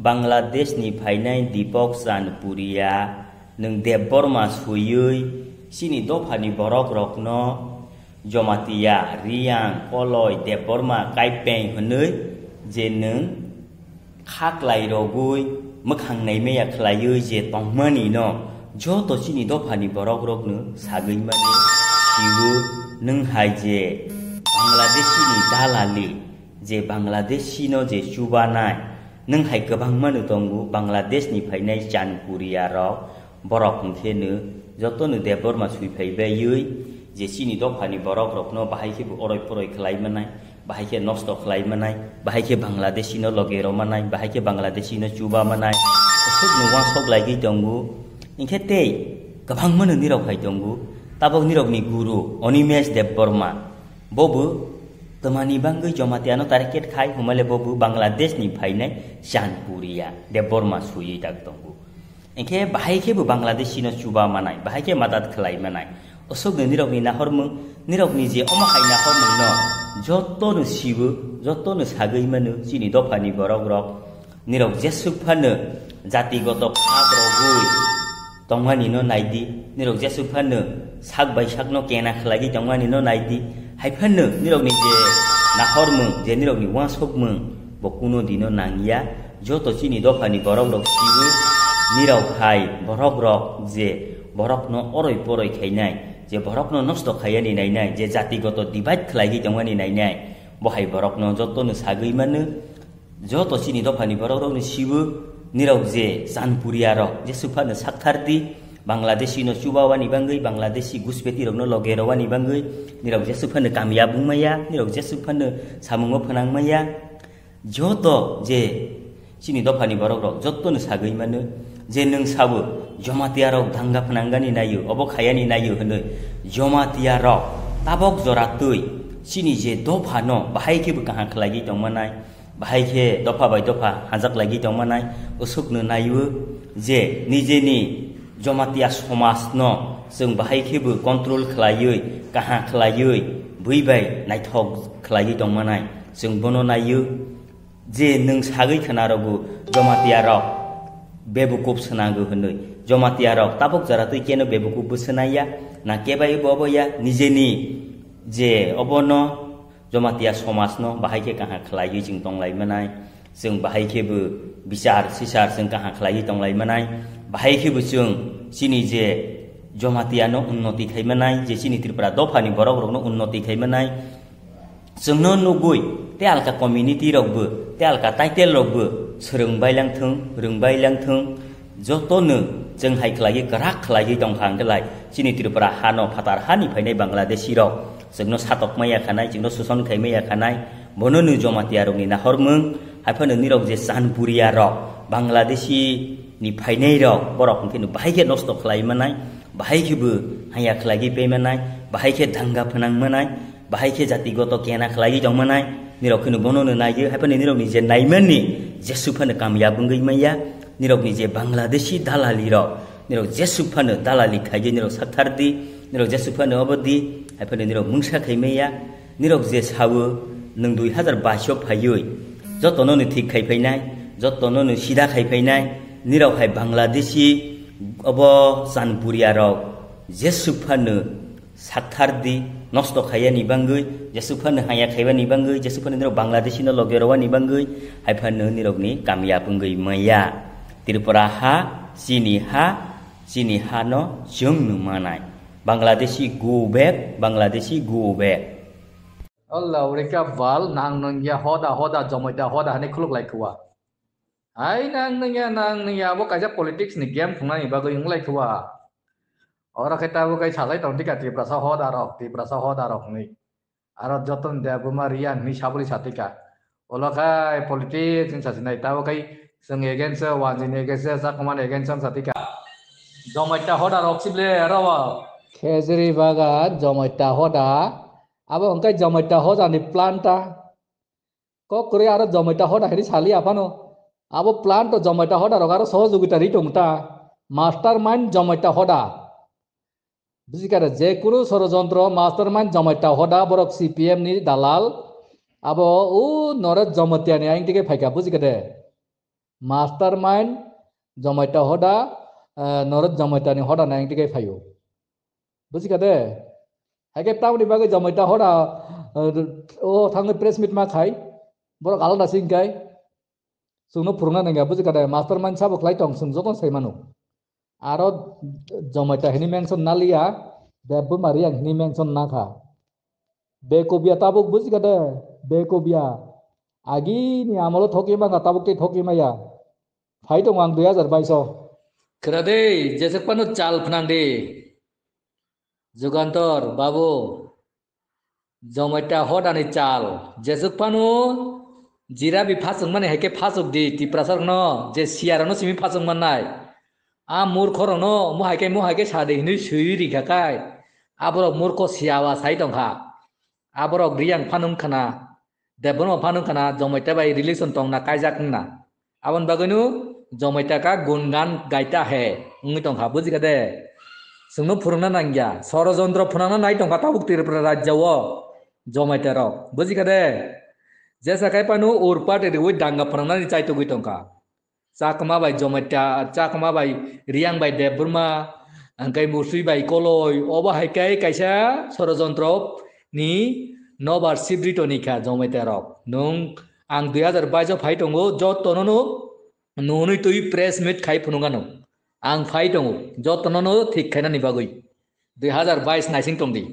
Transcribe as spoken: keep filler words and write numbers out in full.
Bangladesh ni phainai Deepak Chandpuria, nwng Debbarma suiwi chini dophani borok rokno Jamatia, Riang, Koloi, Debbarma, Kaipeng hwnwi je nwng kha klai rogwi mwkhang naimaya khlaiwi je tongmani no joto chini dophani borok rokno sagwi mani siwo nwng hai je Bangladeshi ni dalali je Bangladeshi no je chubanai nwng hai kwbangma no tongo Bangladesh ni phainai Chandpuria rok borok hwnkhe no joto no Debbarma sui phai baiwi je chini dophani borok rokno bahai khe bo oroi poroi khlai manai. Bahai khe nosto khlai manai, bahai khe Bangladeshi no loge rw manai, bahai khe Bangladeshi no chuba manai, aswk no uansuk laigwi tongo. Hinkhe tei kwbangma no nirok hai tongo. Tabok nirok ni guru Animesh Debbarma, bobo twmani bangwi Jamatia no target khai, humale bobo Bangladesh ni phainai Chandpuria Debbarma suiwi tak tongo. Hinkhe bahai khe bo Bangladeshi no chuba manai, bahai khe madat khlai manai. Aswk no nirok ni nahormung, nirok ni je omo hai nahormung no joto no siwo, joto no sagwi mano chini dopha ni borok rok. Nirok jeswk phano jati goto khak rogwi tongmani no naidi, nirok jeswk phano sak bai sak no kena khlaiwi tongmani no naidi. Hai phano nirok ni je nahormung, je nirok ni uansukmung bo kuno dino nangya. Joto chini dophani borok rok siwi nirok hai borok rok je borok no oroi poroi khainai, je borok no nosto khaiyani nainai, je jati goto divide khlaiwi tongmani nainai, bo hai borok no joto no sagwi mano. Joto chini dophani borok rok no siwi nirok je Chandpuria rok je suphano sakthar di, Bangladeshi no chubawani bangwi, Bangladeshi guspeti rok no loge rowani bangwi, nirok je suphano kamyab wngmaya, nirok je suphano samungo phnangmaya. Joto je chini dophani borok rok joto no sagwi mano je nwng sabo Jamatia rok danga phnangani naio, obo khayani naio hwnwi. Jamatia rok tabok jora twi chini je dopha no bahai khe bo kaham khlaiwi tongmanai, bahai khe dopha bai dopha hajak laigwi tongmanai, usuk no naio je nijeni Jamatia somaj no chwng bahai khe bo control khlaiwi, kaham khlaiwi, bui bai naithok khlaiwi tongmanai. Chwng bono naio je nwng sagwi khwna rwgo Jamatia rok bebukuf swnango hwnwi. Jamatia rok tabuk jora twi keno bebukuf bo swnaya, na kebai bo obo ya, nijeni je obono Jamatia somaj no bahai khe kaham khlaiwi chwng tonglai manai, chwng bahai khe bo bichar sichar chwng kaham khlaiwi tonglai manai, bahai khe bo chwng chini je Jamatia no unnoti khai manai, je chini Tripura dopha ni borok rok no unnoti khai manai. Chwngno nugwi tei alka community rokbo, tei alka title rokbo swrwng bai lang thung, rwng bai lang thung, jotono chwng hai khlaiwi kwrak khlaiwi tong kha hwnkhe lai chini Tripura hano phatar hani phainai Bangladeshi rok chwngno satok maya khanai, chwngno suson khai maya khanai, bono no Jamatia rokni nahormung, hai phano nirok je Chanpuria rok, Bangladeshi ni phainai rok, borok hwnkhe no bahai khe nosto khlai manai, bahai khe bo haya khlaiwi pai manai, bahai khe danga phnang manai, bahai khe jati goto kena khlaiwi tong manai, nirok kheno bono no naiyo, hai phano nirok ni je naiman ni jesuk phano kamyab wngwi maya, nirok ni je Bangladeshi dalali rok, nirok jesuk phano dalali khaiwi nirok sakthar di, nirok jesuk phano obo di, hai phano nirok mungsa khai maya, nirok je sawo nwng dui hazar bais o phaiwi jotono no thik khai phainai, jotono no sida khai phainai, nirok hai Bangladeshi obo Chanpuria rok jesuk phano sakthar di, nosto khaiyani bangwi, jesuk phano haya khaibani bangwi, jesuk phano nirok Bangladeshi no loge rowani bangwi, hai phano nirokni kamyab wngwi maya. Tripura ha, chini ha, chini ha no chwng no manai. Bangladeshi go back, Bangladeshi go back. Allah, ore ka bal, nang nung ya hoda hoda, jomoita hoda, hane khuluk lai kuwa. Hai nang nung ya, nang nung ya, abo kaisa politics ni game khungnani bagwi wng lai kuwa. Oro khe tabuk kai sajai tong tika Tiprasa hoda rok, Tiprasa hoda rok hinwi. Aro Joton Debbarma Riang hinwi sabri sa tika. Olo khai politics ni sasinai tabuk kai chwng against o, wanjini against o, Chakma ni against o sa tika. Jomaita hoda rok sible aro. Khejri bagan Jomaita hoda. Abo hwnkhe Jomaita hoda ni plan ta. Kok kwrwi aro Jomaita hoda hinwi saliya phano. Abo plan to Jomaita hoda rok aro sohojogita ri tong ta. Mastermind Jomaita hoda. Bujikha de, je kunu sorojontro mastermind Jomaita hoda borok C P M ni dalal. Abo o Naresh Jomatia ni ayang dige phaikha, bujikha de. Mastermind Jomaita hoda, eh, norok Jomaita ni hoda nang tikai phaio. Buji kha de? Haikhe tamoni bagwi Jomaita hoda, eh, o thangwi press meet ma khai. Borok alada sing kai. Chwngno phurungna nangya, buji kha de? Mastermind sabo khlai tong, chwng jotono sai mano. Aro Jomaita hini mention naliya, Debbarma Reang hini mention nakha. Bekobia tabuk buji kha de, bekobia. Agini amolo thokima kha, tabuk tei thokima ya. Phai tongo ang dui hazar baiso. Khwna de, jeswk phano chal phnang de. Jugantor, babu. Jomaita hodani chal. Jeswk phano jirabi phaswk mani haikhe phaswk di, Tiprasarokno, je siyarokno simi phaswk mannai. A murkhorokno, mo haikhe, mo haikhe sa de hinwi swiwi rikha khai. Aborok murkho siyawa sai tongkha. Aborok Reang phano wngkhana, Debbarma phano wngkhana, Jomaita bai relation tongna kaijak wngna. Aboni bagwino Jomaita ka gungan gaita he wngwi tongkha, buji kha de? Chwngno phwrwngna nangya, sorojontro phwnangna nai tongkha tabuk Tripura rajya o Jomaita rok, buji kha de? Jesa khai phano urpati riwi danga phwnangnani chaitugwi tongkha. Chakma bai Jomaita, Chakma bai Reang bai Debbarma, hingkai Musui bai Koloi, obo hai khe kaisa sorojontro ni nobar sibrito ni kha Jomaita rok. Nwng ang dui hazar bais o phai tongo, jotono no nunui twi press meet khai phunukgano. Ang phai tongo, jotono no thik khainani bagwi. Dui hazar bais naising tongdi.